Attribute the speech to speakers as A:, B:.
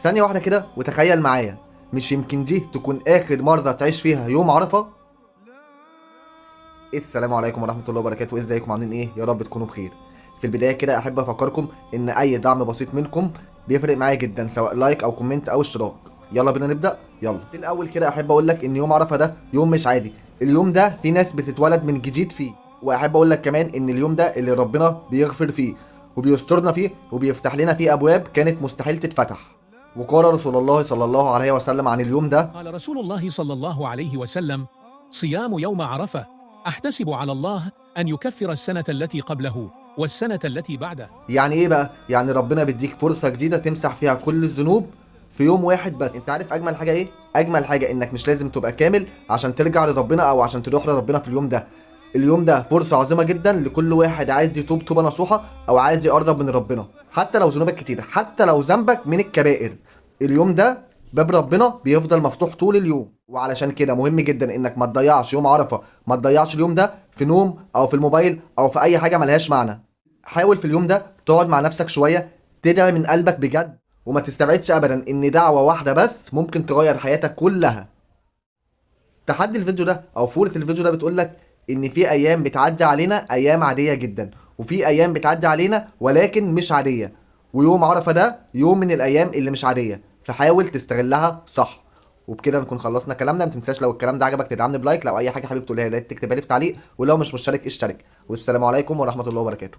A: ثانية واحدة كده وتخيل معايا، مش يمكن دي تكون آخر مرة تعيش فيها يوم عرفة؟ السلام عليكم ورحمة الله وبركاته، ازيكم عاملين ايه؟ يا رب تكونوا بخير. في البداية كده احب افكركم ان اي دعم بسيط منكم بيفرق معايا جدا، سواء like او comment او اشتراك. يلا بينا نبدأ. يلا في الاول كده احب اقول لك ان يوم عرفة ده يوم مش عادي. اليوم ده في ناس بتتولد من جديد فيه، واحب اقول لك كمان ان اليوم ده اللي ربنا بيغفر فيه وبيسترنا فيه وبيفتح لنا فيه ابواب كانت مستحيل تتفتح. وقال رسول الله صلى الله عليه وسلم عن اليوم ده:
B: قال رسول الله صلى الله عليه وسلم: صيام يوم عرفة أحتسب على الله أن يكفر السنة التي قبله والسنة التي بعده.
A: يعني ايه بقى؟ يعني ربنا بيديك فرصة جديدة تمسح فيها كل الذنوب في يوم واحد بس. انت عارف اجمل حاجة ايه؟ اجمل حاجة انك مش لازم تبقى كامل عشان ترجع لربنا او عشان تروح لربنا في اليوم ده. اليوم ده فرصة عظيمة جدا لكل واحد عايز يتوب توبة نصوحة او عايز يقرب من ربنا، حتى لو ذنوبك كتير، حتى لو ذنبك من الكبائر. اليوم ده باب ربنا بيفضل مفتوح طول اليوم، وعلشان كده مهم جدا انك ما تضيعش يوم عرفة، ما تضيعش اليوم ده في نوم او في الموبايل او في اي حاجة ملهاش معنى. حاول في اليوم ده تقعد مع نفسك شوية، تدعي من قلبك بجد، وما تستبعدش ابدا ان دعوة واحدة بس ممكن تغير حياتك كلها. تحدي الفيديو ده او فورة الفيديو ده بتقولك ان في ايام بتعدي علينا ايام عادية جدا، وفي ايام بتعدي علينا ولكن مش عادية، ويوم عرفة ده يوم من الايام اللي مش عادية، فحاول تستغلها صح. وبكده نكون خلصنا كلامنا. ما تنساش لو الكلام ده عجبك تدعمني ب like، لو اي حاجة حابب تقولها يا ريت تكتبها لي في تعليق، ولو مش مشترك اشترك. والسلام عليكم ورحمة الله وبركاته.